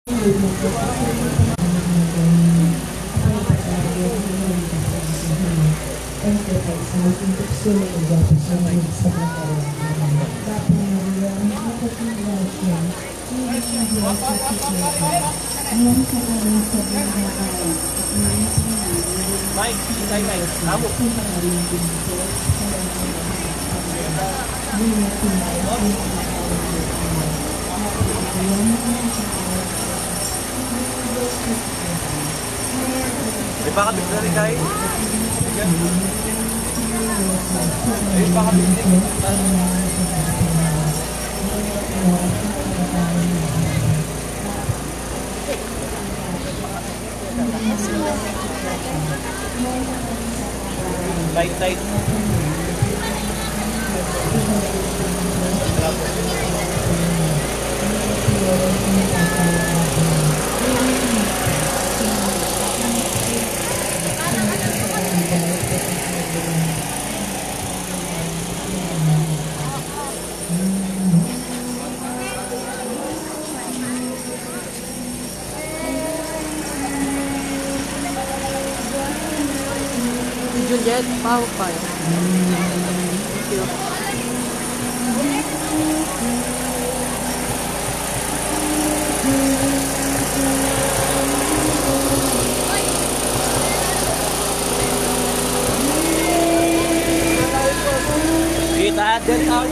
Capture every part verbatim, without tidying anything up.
Mike, Mike, Mike, kamu. May pakabit na rin, Kai. May pakabit na rin. Tight, tight. Juliet, power pa. Thank you. Kita din ang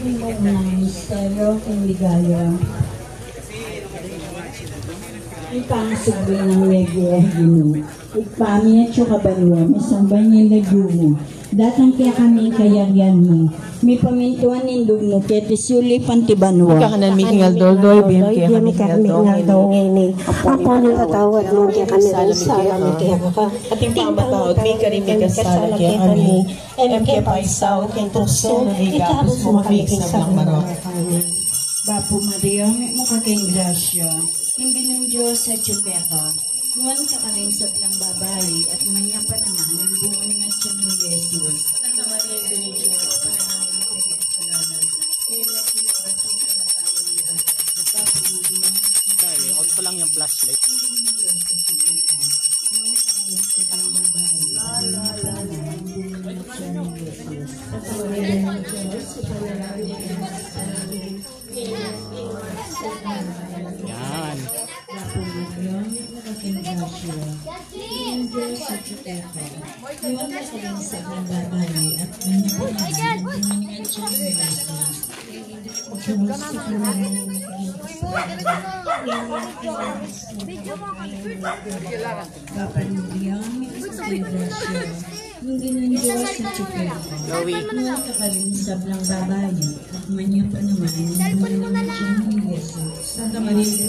Ing maunang misteryo king ligaya. Ing pangasubli nang mebie, Ginu. Ibpa mi, atsu ka banua, misamban ya ing lagyu mu. Datang kekami ing kayarian mu. Mipamintuan ing lub mu keti sulip anti banua. Ing kakanan mi king aldo-aldo ibie mu kekami king aldo ngeni. Ampon ipatawad mu kekami ing sala mi keka. Anti ing pamamatawad mi karing mikasala kekami. E mu ke paisaul king tuksu, nune ikabus mu kami king sablang marok. Bapu Maria, mitmu ka king grasya, ing Ginung Dios atyu keka. Nuan ka karing sablang babai, at nuan ya pa naman ing bunga ning atyan mu, i Jesus. Santa Maria, Indu ning Dios, ipanalangin mu kami makasalanan, ngeni at king oras ning kamatayan mi. Amen. Bapu Maria, Tayo, on ko lang yung flashlight. Yan. Bapu Maria, mitmu ka king grasya, ing Ginung Dios atyu keka. Nuan ka karing sablang babai, at nuan ya pa naman ing bunga ning atyan mu, i Jesus. Santa Maria,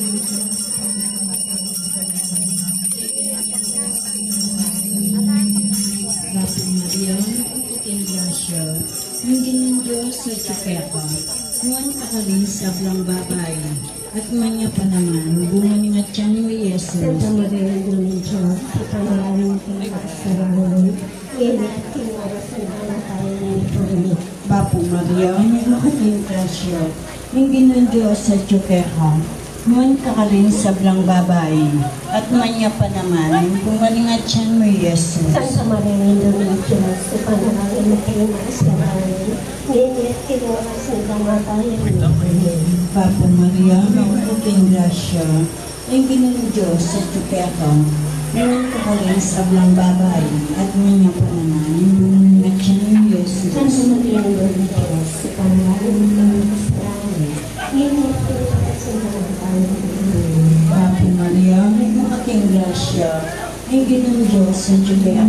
Bapu Maria, mitmu ka king grasya, ing Ginung Dios atyu keka. Nuan ka karing sablang babai, at nuan ya pa naman ing bunga ning atyan mu, i Jesus. Santa Maria, Indu ning Dios, ipanalangin mu kami makasalanan, ngeni at king oras ning kamatayan mi. Amen. Bapu Maria, mitmu ka king grasya, ing Ginung Dios atyu keka. Nuan ka karing sablang babai, at nuan ya pa naman ing bunga ning atian mu, i Jesus. Santa Maria, Indu ning Dios, ipanalangin mu kaming makasalanan, ngeni at king oras ning kamatayan mi. Amen. Bapu Maria, mitmu ka king grasya, ing Ginung Dios atyu keka. Nuan ka karing sablang babai, at nuan ya pa naman ing bunga ning atian mu, i Jesus. Santa Maria, Indu ning Dios, ipanalangin mu kaming makasalanan, ngeni at king oras ning kamatayan mi. Amen. Bapu Maria, mitmu ka king grasya, ing Ginung Dios atyu keka.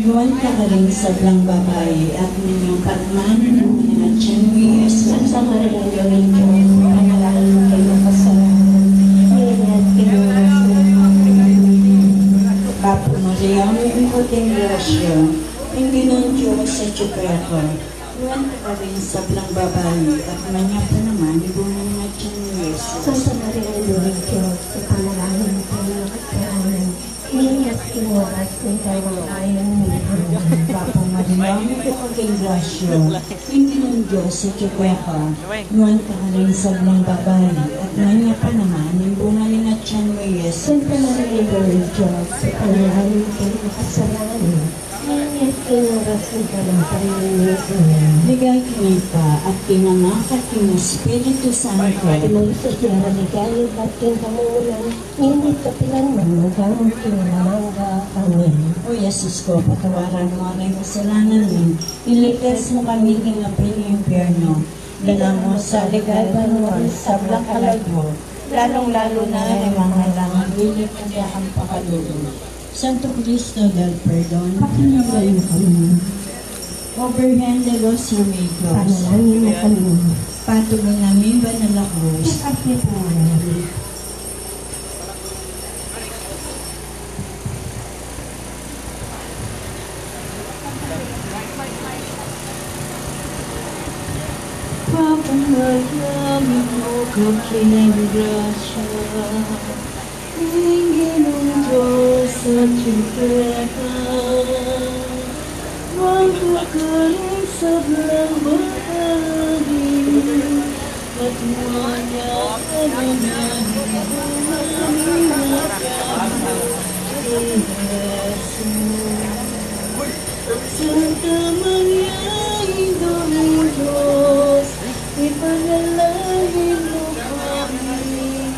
Nuan ka karing sablang babai, at nuan ya pa naman ing bunga ning atian mu, i Jesus. Santa Maria, Indu ning Dios, ipanalangin mu kaming makasalanan, ngeni at king oras ning kamatayan mi. Bapu Maria, mitmu ka king grasya, ing Ginung Dios atyu keka. Nuan ka karing sablang babai, at nuan ya pa naman ing bunga ning atian mu, i Jesus. Santa Maria, Indu ning Dios, ipanalangin mu kaming makasalanan, ngeni at king oras ning kamatayan mi. Amen. Bapu Maria, mitmu ka king grasya, ing Ginung Dios atyu keka. Nuan ka karing sablang babai, at nuan ya pa naman ing bunga ning atian mu, i Jesus. Santa Maria, Indu ning Dios, ipanalangin mu kaming makasalanan, ngeni at king oras ning kamatayan mi. Amen. Ligaya king Ibpa, at king Anak, at king Espiritu Santo. Antimo ing sadya, ligaya, ibat king kamumulan, ngeni at kapilan man, mangga man king alang angga. Amen. O Jesus ku, patawaran mu la ring kasalanan mi, iligtas mu kami king api ning impyerno, idalan mu sa king banua ing sablang kaladua, lalung-lalu na ring mangailangan king kekang pakalulu. Santo Cristo del Perdon, pakiramdam mu kami. O Birhen de los Remedios, ipanalangin mu kami. Patubuan na ing banal a krus. Ikapitu mu kami. Bapu Maria, mitmu ka king grasya, ing Ginung Dios atyu keka. Nuan ka karing sablang babai, at nuan ya pa naman ing bunga ning atian mu, i Jesus. Santa Maria, Indu ning Dios, ipanalangin mu kami,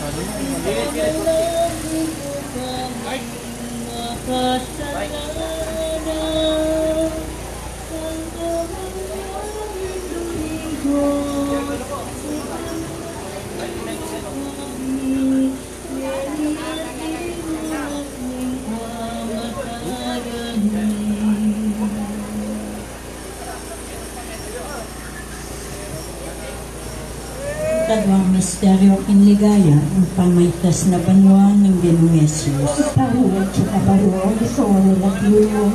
ipanalangin mu kaming makasalanan. Santa Maria, Indu ning Dios, ipanalangin mu kami, ngeni at king oras ning kamatayan mi. Ing kaduang misteryu king ligaya, ing pamaitas na banua ning Ginung Jesus. Ing banua atyu ka banua, misamban ya ing lagyu mu,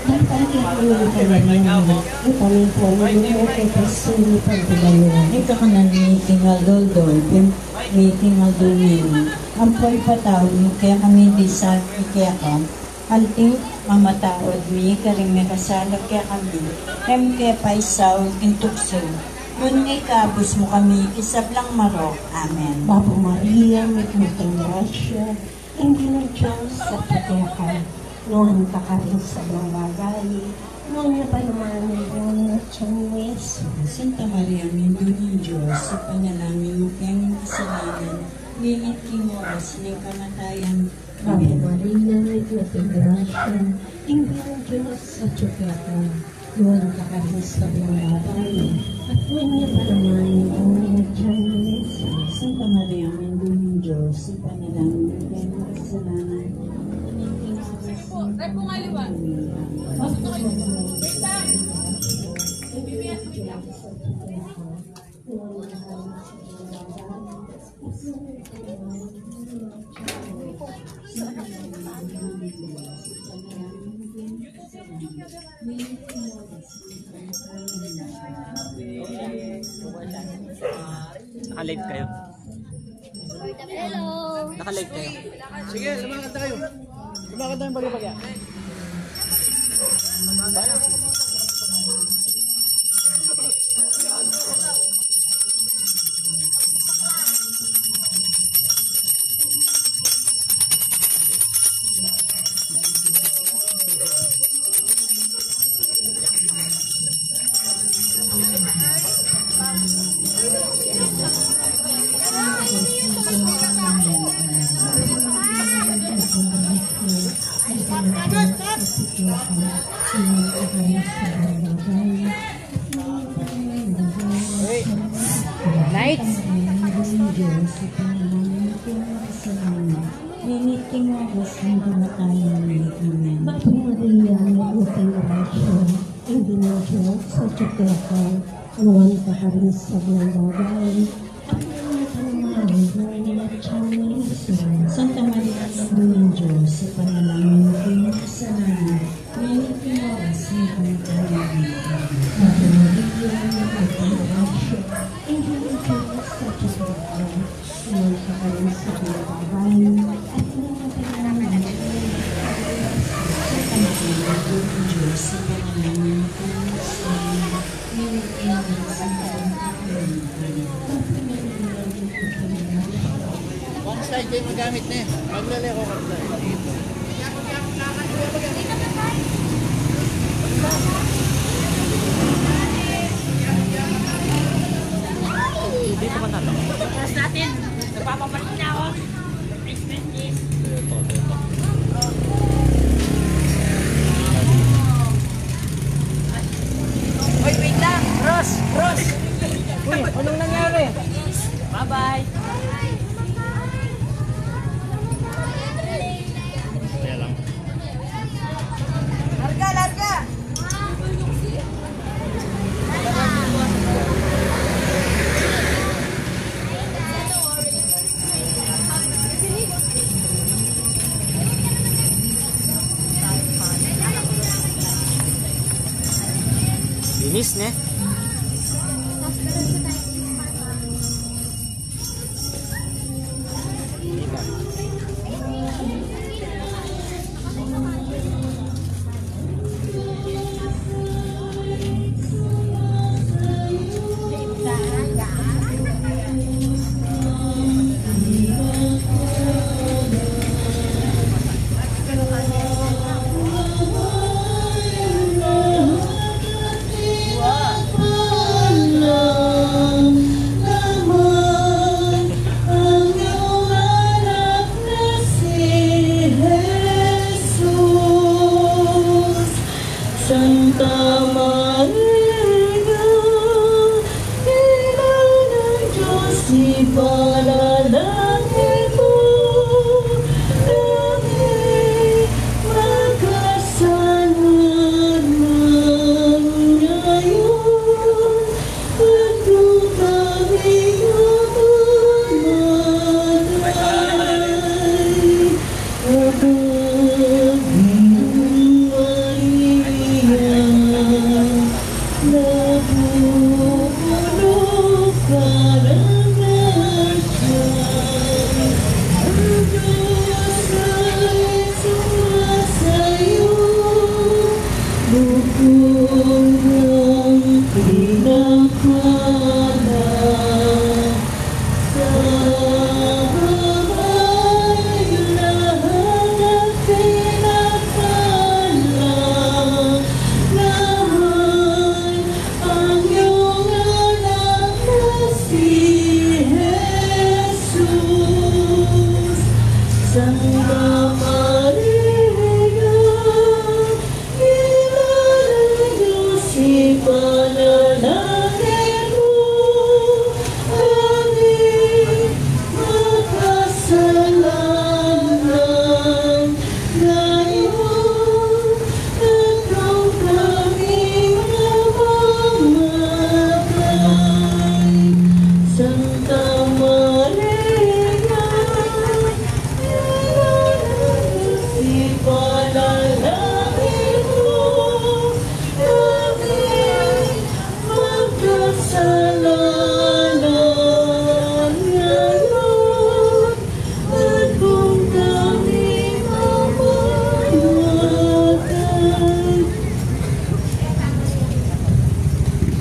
datang kekami ing kayarian mu, mipamintuan mu ing lub mu keti sulip anti banua. Ing kakanan mi king aldo-aldo ibie mu king aldo ngeni, ampon ipatawad mu kekami ding sala mi keka, anti ing pamamatawad mi karing mikasala kekami, e mu ke paisaul king tuksu, nune ikabus mu kami king sablang marok. Amen. Bapu Maria, mitmu ka king grasya, ing Ginung Dios atyu keka. Nuan ka karing sablang babai, nuan ya pa naman ing bunga ning atian mu, i Jesus. Santa Maria, Indu ning Dios, ipanalangin mu kaming makasalanan, ngeni at king oras ning kamatayan mi. Bapu Maria, mitmu ka king grasya, ing Ginung Dios atyu keka. Nuan ka karing sablang babai, at nuan ya pa naman ing bunga ning atian mu, i Jesus. Santa Maria, Indu ning Dios, ipanalangin mu kaming makasalanan, ngeni at king oras ning kamatayan mi. Amen. Naka-live kayo. Hello. Naka-live kayo. Sige, lumakad na kayo. Lumakad na yung bagay-bagay. Knights. Ngunit king oras ning kamatayan mi. Amen. Bapu Maria, mitmu ka king grasya, ing Ginung Dios atyu keka, nuan ka karing sablang babai, at nuan ya naman ing bunga ning atyan mu, Jesus. Santa Maria, Indu ning Dios, ipanalangin mu kaming makasalanan, ngunit king oras ning kamatayan mi. Amen. Bapu Maria, mitmu ka king grasya, ing Ginung Dios atyu keka, nuan ka karing sablang babai, at nuan ya naman ing bunga ning atyan mu, Jesus. Santa Maria, Indu ning Dios, ipanalangin mu kaming makasalanan, ngunit king oras ning kamatayan mi. Amen. One side kayu magamit na eh. Maglalaro ka pala. Dito ka na lang. Oras natin. Nagpapabalik na ako. Hoy, wait lang. Cross, cross. Uy, anong nangyari? Bye-bye. Kaya lang. Larga, larga. Linis, ne? Santa Maria, Ina ng Diyos, ipanalangin mo kami makasalanan ngayon at kung kami mamamatay. Ave Maria, napupuno ka ng grasya, ang Diyos ay sumasayo, bukod ng pinapala. Sa babaeng lahat at pinapala naman ang iyong anak na si Jesus. Santa Maria, Ina ng Diyos, ipanalangin mo kami makasalanan ngayon at kung kami mamamatay. Santa Maria, Ipanalangin mo kami makasalanan ngayon at kung kami mamamatay.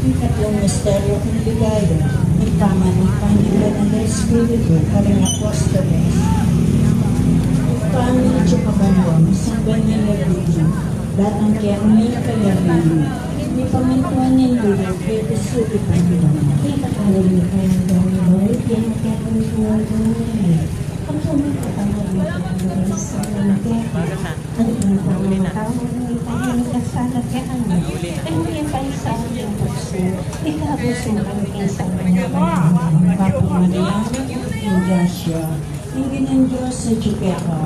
Ing katlung misteryo ning ligaya, ing pamanikanan ning Banal a Espiritu karing apostoles. Ibpa mi, atsu ka banua, misamban ya ing lagyu mu, datang kami ing kayarian mu, mipamintuan ing lub mu keti sulip anti banua. Ing kakanan mi karing araw-araw ibie mu kekami ngeni. Bapu Maria, mipnu ka king grasya, ing Ginung Dios atyu keka.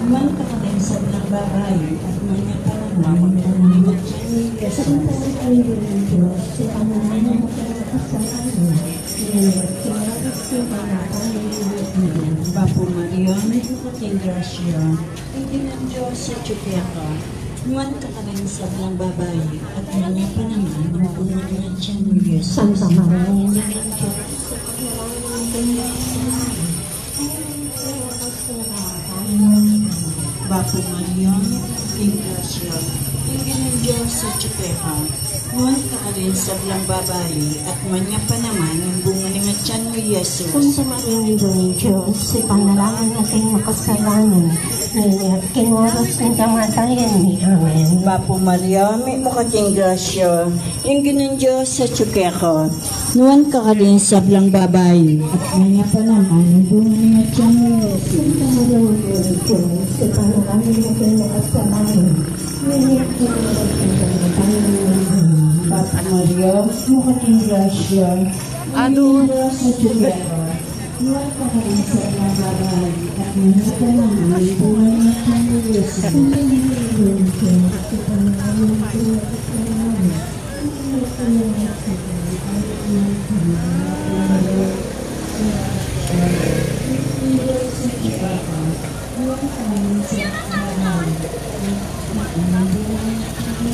Nuan ka karing sablang babai, at nuan ya pa naman ing bunga ning atian mu, i Jesus. Santa Maria, Indu ning Dios, ipanalangin mu kaming makasalanan, ngeni at king oras ning kamatayan mi. Amen. Bapu Maria, mipnu ka king grasya, ing Ginung Dios atyu keka. Nuan ka karing sablang babai, at nuan ya pa naman ing bunga ning atian mu, i Jesus. Santa Maria, Indu ning Dios, ipanalangin mu kaming makasalanan, ngeni at king oras ning kamatayan mi. Bapu Maria, mipnu ka king grasya, ing Ginung Dios atyu keka. Nuan ka karing sablang babai, at nuan ya pa naman ing bunga ning atian mu, i Jesus. Santa Maria, Indu ning Dios, ipanalangin mu kaming makasalanan, ngeni at king oras ning kamatayan mi. Amen. Bapu Maria, mipnu ka king grasya, ing Ginung Dios atyu keka. Nuan ka karing sablang babai, at nuan ya pa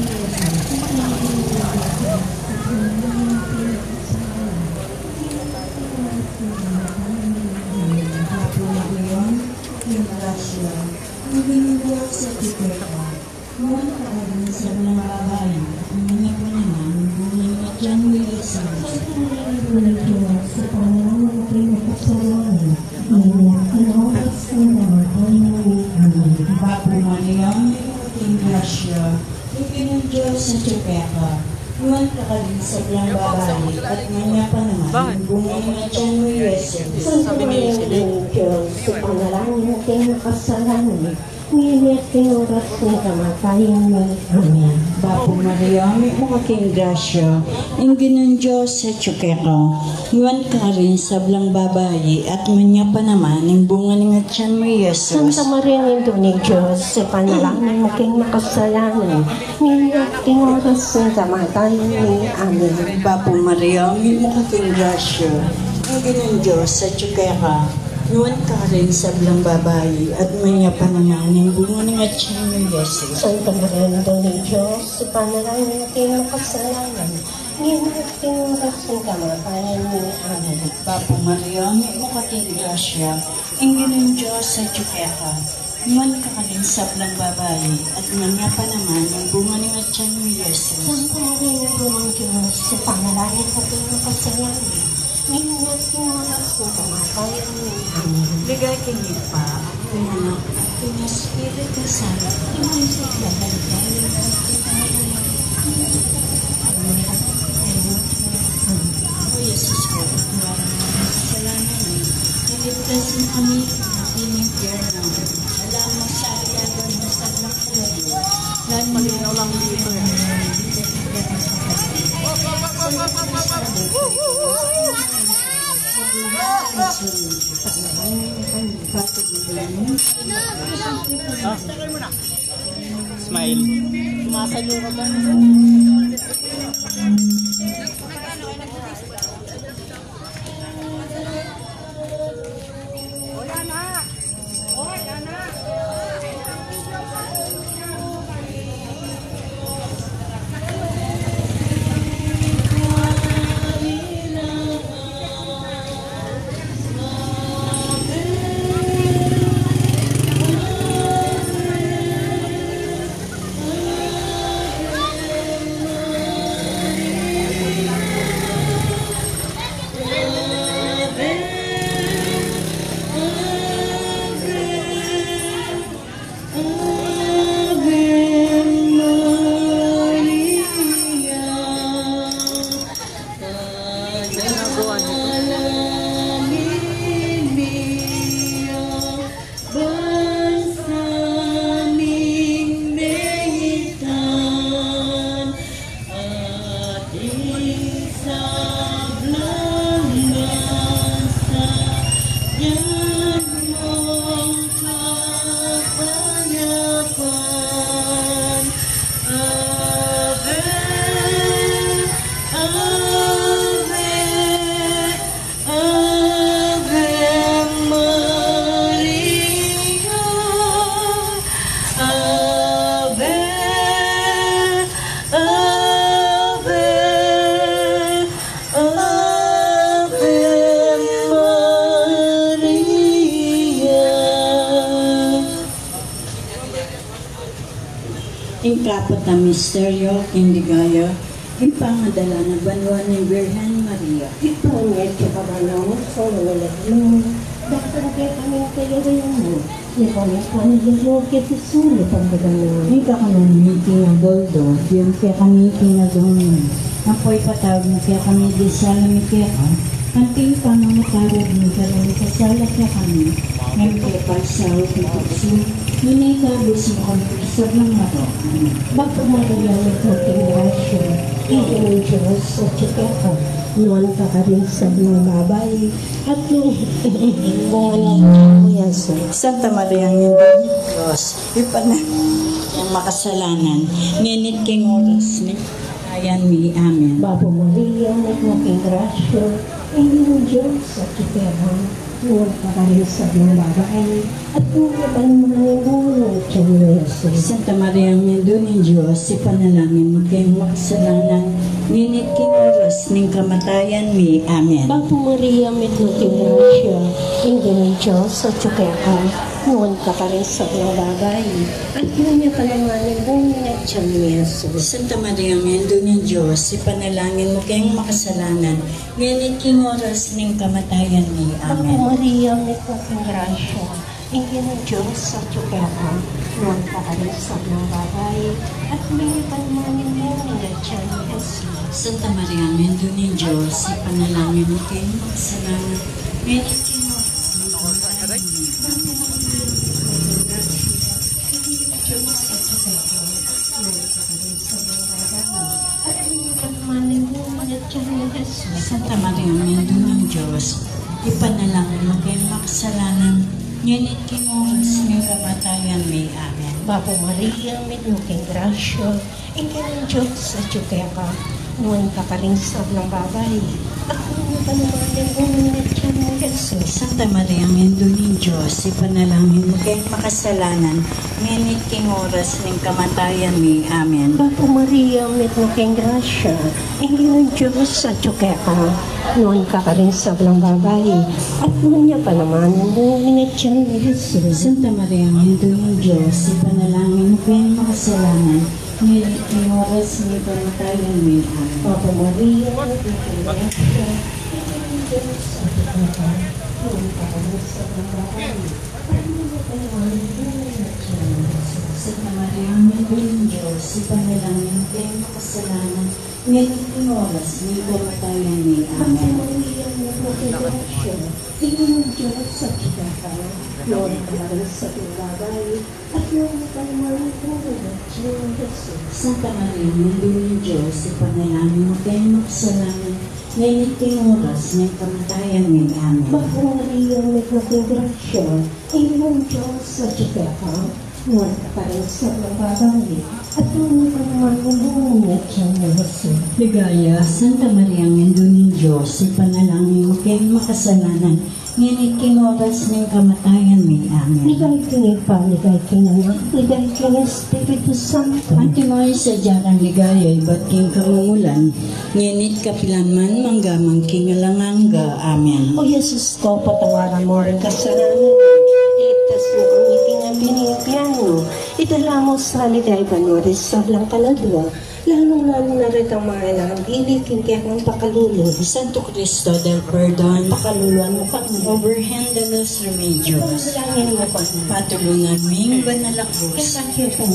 naman ing bunga ning atian mu, i Jesus. Santa Maria, Indu ning Dios, ipanalangin mu kaming makasalanan, ngeni at king oras ning kamatayan mi. Amen. Bapu Maria, mipnu ka king grasya, ing Ginung Dios atyu keka. Nuan ka karing sablang babai, at nuan ya pa naman ing bunga ning atian mu, i Jesus. Santa Maria, Indu ning Dios, ipanalangin mu kaming makasalanan, Nuan ka karing sablang babai, at nuan ya pa naman ing bunga ning atian mu, i Jesus. Santa Maria, Indu ning Dios, ipanalangin mu kaming makasalanan, ngeni at king oras ning kamatayan mi. Amen. Bapu Maria, mipnu ka king grasya, ing Ginung Dios atyu keka. Nuan ka karing sablang babai, at nuan ya pa naman ing bunga ning atian mu, i Jesus. Santa Maria, Indu ning Dios, ipanalangin mu kaming makasalanan, ngeni at king oras ning kamatayan mi. Amen. Bapu Maria, mipnu ka king grasya, ing Ginung Dios atyu keka. Nuan ka karing sablang babai, at nuan ya pa naman ing bunga ning atian mu, i Jesus. Santa Maria, Indu ning Dios, ipanalangin mu kaming makasalanan, ngeni at king oras ning kamatayan mi. Amen. Bapu Maria, mipnu ka king grasya, ing Ginung Dios atyu keka. Nuan ka karing sablang babai, at nuan ya pa naman ing bunga ning atian mu, i Jesus. Santa Maria, Indu ning Dios, ipanalangin mu kaming makasalanan, ngeni at king oras ning kamatayan mi. Amen. Bapu Maria, mipnu ka king grasya, ing Ginung Dios atyu keka. Nuan ka karing sablang babai, at nuan ya pa naman ing bunga ning atian mu, i Jesus. Santa Maria, Indu ning Dios, ipanalangin mu kaming makasalanan, ngeni at king oras ning kamatayan mi. Amen. Ligaya king Ibpa, king Anak, at king Espiritu Santo. O Jesus ko, kasalanan mi, iligtas mu kami king impyernu. Ala mu sa king sablang Malinaw lang dito eh. Ha? Smile. Sumasayo ka ba? Ing kapat a misteryo, ing ligaya, ing pangadala na banua ning Birhen Maria. Ipanyet ya ka banua, sa laglu, datang kekami ing kayarian mu. Ika ing pamilya mu, keti sulip ing banua. Ika ing mami king aldo-aldo, ibie mu kekami king aldo ngeni. Ampo ipatawad mu kekami ding sala mi keka, anti ing pamamatawad mi karing mikasala kekami. E mu ke paisaul king tuksu, nune ikabus mu kami king sablang marok. Amen. Bapu Maria, mitmu ka king grasya, ing Ginung Dios atyu keka, nuan ka karing sablang babai, at nuan ya ing bunga ning atian mu, i Jesus. Santa Maria, Indu ning Dios, ipanalangin mu keng makasalanan, ngeni't king oras ning kamatayan mi. Amen. Bapu Maria, mitmu ka king grasya, ing Ginung Dios atyu keka, nuan ka karing sablang babai, at nuan ya pa naman ing bunga ning atian mu, i Jesus. Santa Maria, Indu ning Dios, ipanalangin mu keng makasalanan, ngeni't king oras ning kamatayan mi. Amen. Bapu Maria, mitmu ka king grasya, ing Ginung Dios atyu keka, nuan ka karing sablang babai, at nuan ya pa naman ing bunga ning atian mu, i Jesus. Santa Maria, Indu ning Dios, ipanalangin mu keng makasalanan, ngeni't king oras ning kamatayan mi. Amen. Bapu Maria, mitmu ka king grasya, ing Ginung Dios atyu keka, nuan ka karing sablang babai, at nuan ya pa naman ing bunga ning atian mu, i Jesus. Santa Maria, Indu ning Dios, ipanalangin mu keng makasalanan, ngeni't king oras ning kamatayan mi. Bapu Maria, mitmu ka king grasya, ing Ginung Dios atyu keka, nuan ka karing sablang babai, at nuan ya pa naman ing bunga ning atian mu, i Jesus. Santa Maria, Indu ning Dios, ipanalangin mu keng makasalanan, ngeni't king oras ning kamatayan mi. Amen. Bapu Maria, mitmu ka king grasya, ing Ginung Dios atyu keka, nuan ka karing sablang babai, at nuan ya pa naman ing bunga ning atian mu, i Jesus. Santa Maria, Indu ning Dios, ipanalangin mu keng makasalanan, ngeni't king oras ning kamatayan mi. Amen. Bapu Maria, mitmu ka king grasya, ing Ginung Dios atyu keka, nuan ka karing sablang babai, at nuan ya pa naman ing bunga ning atian mu, i Jesus. Santa Maria, Indu ning Dios, ipanalangin mu keng makasalanan, ngeni't king oras ning kamatayan mi. Amen. Bapu Maria, mitmu ka king grasya, ing Ginung Dios atyu keka, nuan ka karing sablang babai, at nuan ya pa naman ing bunga ning atian mu, i Jesus. Santa Maria, Indu ning Dios, ipanalangin mu keng makasalanan, ngeni't king oras ning kamatayan mi. Amen. Bapu Maria, mitmu ka king grasya, ing Ginung Dios atyu keka, nuan ka karing sablang babai, at nuan ya pa naman ing bunga ning atian mu, i Jesus. Santa Maria, Indu ning Dios, ipanalangin mu keng makasalanan, ngeni't king oras ning kamatayan mi. Amen. Bapu Maria, mitmu ka king grasya, ing Ginung Dios atyu keka, nuan ka karing sablang babai, at nuan ya pa naman ing bunga ning atian mu, i Jesus. Ligaya, Santa Maria, Indu ning Dios, ipanalangin mu keng makasalanan, ngeni't king oras ning kamatayan mi. Amen. Ligaya king Ibpa, ligaya king Anak, ligaya king Espiritu Santo. Antimo ing sadya nang ligaya ibat king kamumulan, ngeni't kapilan man, mangga man king alang angga. Amen. O Jesus ko, patawaran mu ring kasalanan mi, iligtas mu kami king api ning impyernu, idala mu sa ligaya banua ring sablang kaladua, lalung-lalu na retang mangailangan dili king kekang pakalulu. Santo Cristo del Perdon, pakaluluan mu kami. O Birhen de los Remedios, ipanalangin mu kami. Patulunan ming banal a krus. Kekang kekang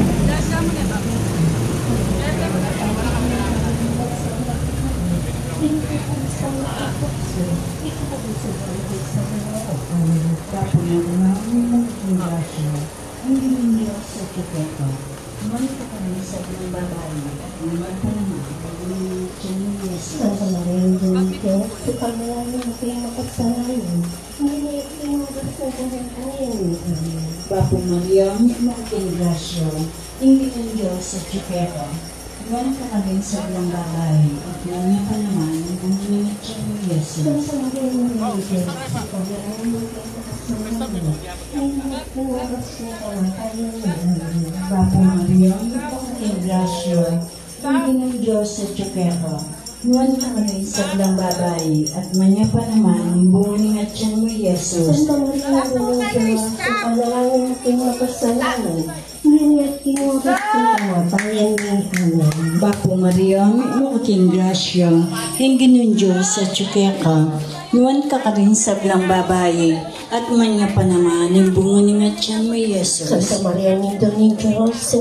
Bapu Maria, mitmu ka king grasya, ing Ginung Dios atyu keka. Nuan ka karing sablang babai, at nuan ya pa naman ing bunga ning atian mu, i Jesus. Santa Maria, Indu ning Dios, ipanalangin mu kaming makasalanan, ngeni at king oras ning kamatayan mi. Amen. Bapu Maria, mitmu ka king grasya, ing Ginung Dios atyu keka. Nuan ka karing sablang babai, at nuan ya pa naman ing bunga ning atian mu, i Jesus. Santa Maria, Indu ning Dios, ipanalangin mu kaming makasalanan, ngeni at king oras ning kamatayan mi. Amen. Bapu Maria, mitmu ka king grasya, ing Ginung Dios atyu keka. Nuan ka karing sablang babai, at nuan ya pa naman ing bunga ning atian mu, i Jesus. Santa Maria, Indu ning Dios, ipanalangin mu kaming makasalanan, ngeni at king oras ning kamatayan mi. Amen. Bapu Maria, mitmu ka king grasya, ing Ginung Dios atyu keka. Nuan ka karing sablang babai, at nuan ya pa naman ing bunga ning atian mu, i Jesus. Santa Maria, Indu ning Dios, ipanalangin mu kaming makasalanan,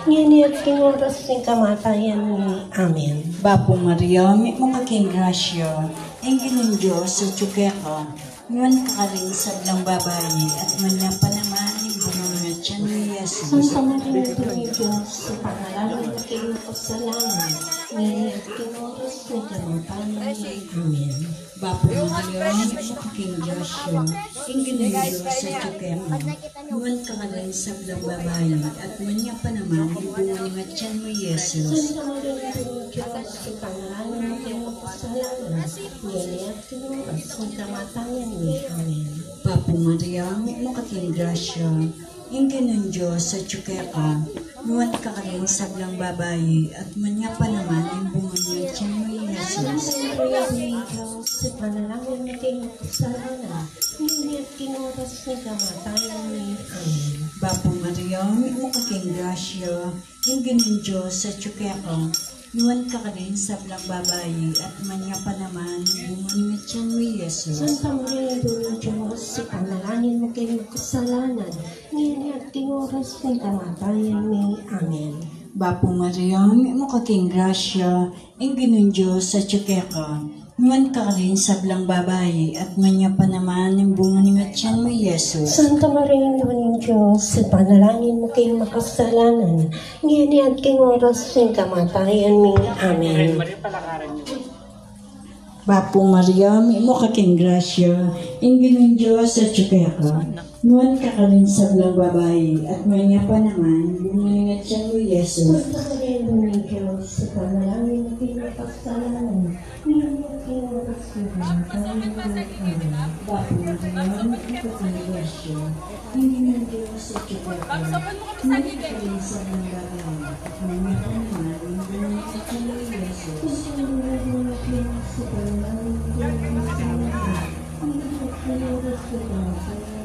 ngeni at king oras ning kamatayan mi. Amen. Bapu Maria, mitmu ka king grasya, ing Ginung Dios atyu keka. Nuan ka karing sablang babai, at nuan ya pa naman ing bunga ning atian mu, i Jesus. Santa Maria, Indu ning Dios, ipanalangin mu kaming makasalanan, ngeni at king oras ning kamatayan mi. Amen. Bapu Maria, mitmu ka king grasya, ing Ginung Dios atyu keka. Nuan ka karing sablang babai, at nuan ya pa naman ing bunga ning atian mu, i Jesus. Santa Maria, Indu ning Dios, ipanalangin mu kaming makasalanan, ngeni at king oras ning kamatayan mi. Amen. Bapu Maria, mitmu ka king grasya, ing Ginung Dios atyu keka. Nuan ka karing sablang babai, at nuan ya pa naman ing bunga ning atian mu, i Jesus. Santa Maria, Indu ning Dios, ipanalangin mu kaming makasalanan, ngeni at king oras ning kamatayan mi. Amen. Bapu Maria, mitmu ka king grasya, ing Ginung Dios atyu keka. Nuan ka karing sablang babai, at nuan ya pa naman ing bunga ning atian mu, i Jesus. Santa Maria, Indu ning Dios, ipanalangin mu kaming makasalanan, ngeni at king oras ning kamatayan mi. Amen. Bapu Maria, mitmu ka king grasya, ing Ginung Dios atyu keka. Nuan ka karing sablang babai, at nuan ya pa naman ing bunga ning atian mu, i Jesus. Santa Maria, Indu ning Dios, ipanalangin mu kaming makasalanan, ngeni at king oras ning kamatayan mi. Amen. Bapu Maria, mitmu ka king grasya, ing Ginung Dios atyu keka. Nuan ka karing sablang babai, at nuan ya pa naman ing bunga ning atian mu, i Jesus. Santa Maria, Indu ning Dios, ipanalangin mu kaming makasalanan, ngeni at king oras ning kamatayan mi. Amen. Bapu Maria, mitmu ka king grasya, ing Ginung Dios atyu keka. Nuan ka karing sablang babai, at nuan ya pa naman ing bunga ning atian mu, i Jesus. Santa Maria, Indu ning Dios, ipanalangin mu kaming makasalanan, ngeni at king oras ning kamatayan mi.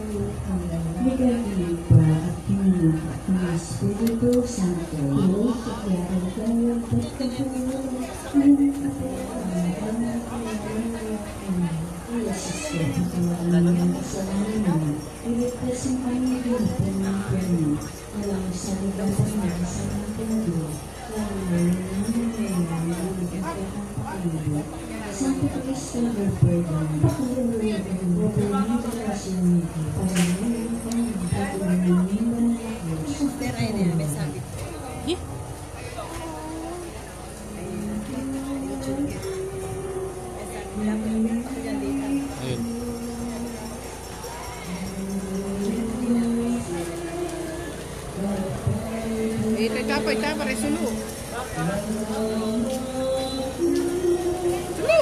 Amen. Ligaya king Ibpa, at king Anak, at king Espiritu Santo. Dios, at yari ka king ibpa, at king Anak, at king Espiritu Santo. Amen. Amen. Amen. Amen. Amen. Amen. Amen. Amen. Ayun. Eh, kay Papa, itama, resulu. Sulu!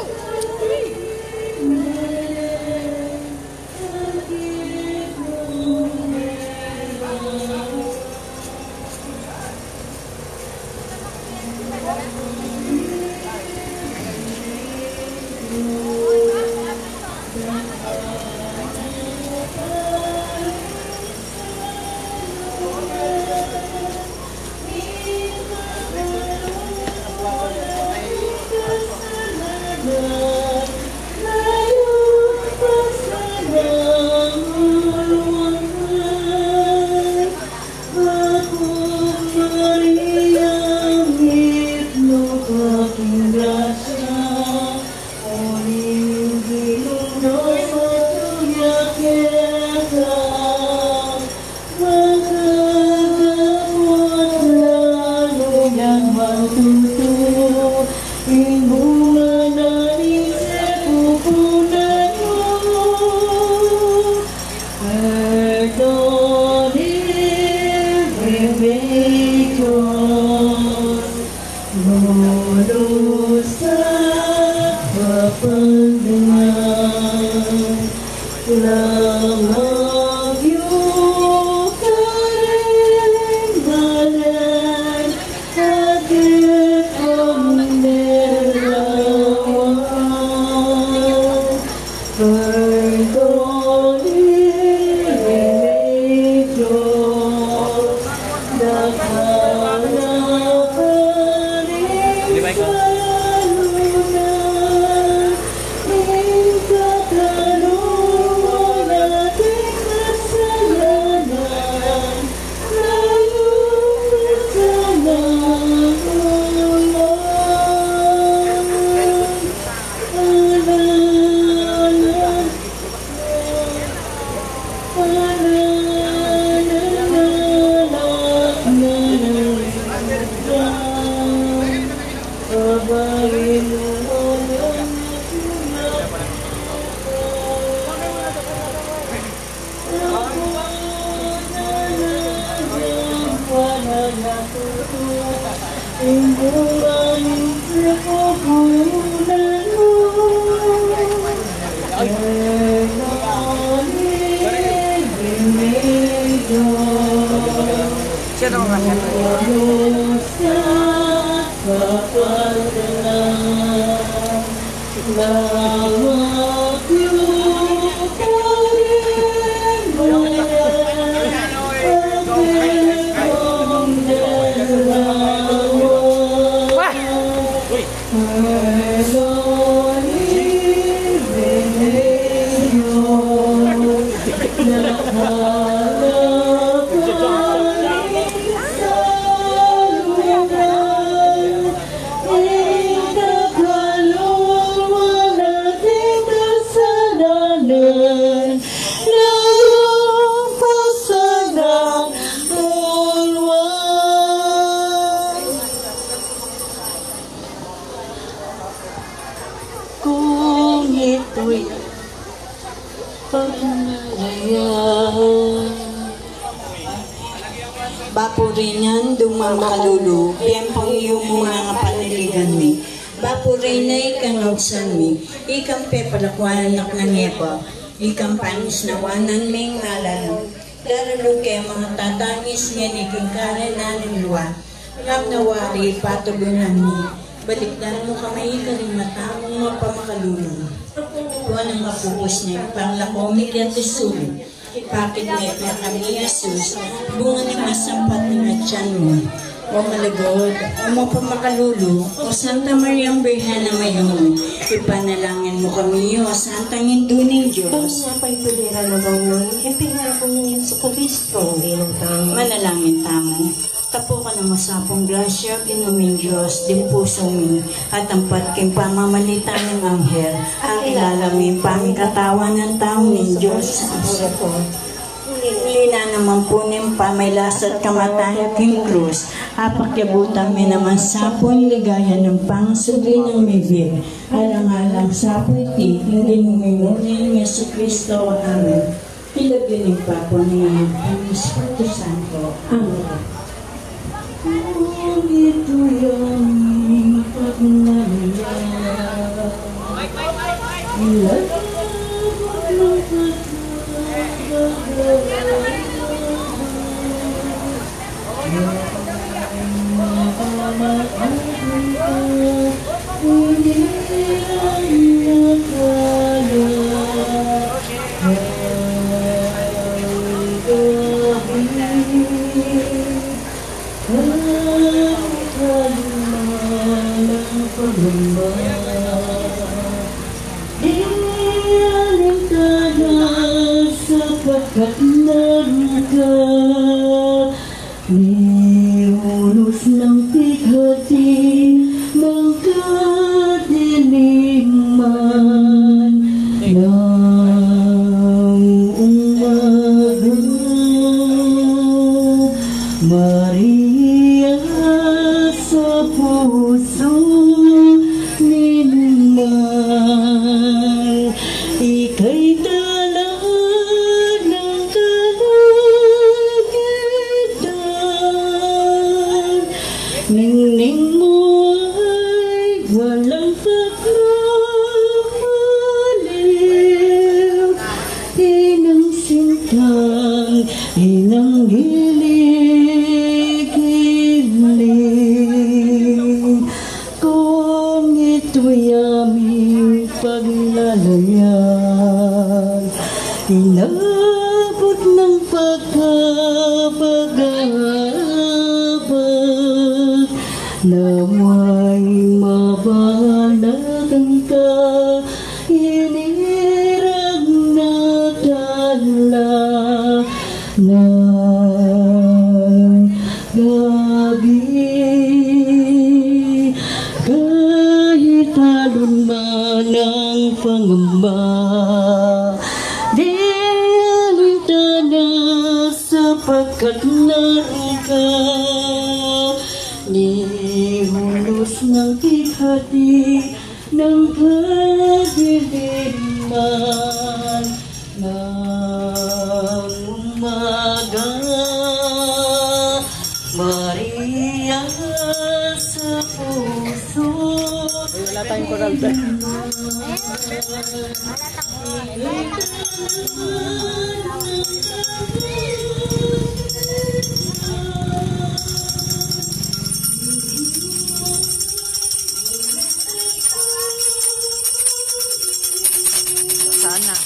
Kung ito'y pagmalayan. Bapu Reynan ding makalulu, bie pu ing iyung mung panaligan mi. Bapu Reyna, ikang ausan mi, ikang pepalakuan anak nang Eva, ikang pangisnawan ning malalam. Daralung ke matatangis ngeni king karenan ning lua. Ngam nawari patulunan mi. Balikdan mu kami karing mata mung mapamakalulu. Tuan a mapupus ning panglako mi keti sulu. Ipakit me kekami i Jesus, bunga ning masampat ning atian mu. O malugud, o mapamakalulu, o Santa Mariang Birhen a mayumu, ipanalangin mu kami, o Santang Indu ning Dios. Bang nya pa ing paliran a bangun, ing pangako nang Jesucristo, Ginung tamu. Manalangin tamu. Tapukan a masapung grasya, Ginu ming Dios, ding pusu mi, at ampat king pamamalitan ning anghel, akilala mi ing pamikatawan ning tau ning Dios. Uli na naman pu ning pamagkasakit at kamatayan king krus, apakiabutan mi naman sa pu ing ligaya ning pangasubli nang mebie. Alang-alang sa pu iti, ing Ginu ming ngan, Jesucristo. Amen. King lagyu ning Ibpa, ning Anak, ning Espiritu Santo. Amen. Sapagkat narung ka, ni unus nang pighati nang kadiliman nang umaga. Maria sa pusu mi man, ika'y tala nang kalangitan. Ningning mu ay walang pagmamaliw, inang sintang, inang giligili. Kung ito'y aming paglalayan, inabot ng pagkapag-abot, nawa'y mabalang ka inirang na tala ng gabi. Kahit alon man ang pangamba, di alintad Kat narung ka, ni hunus nang pighati nang kadiliman nang umaga, Maria sa puso. Uy, wala tayong coral, be. Sana.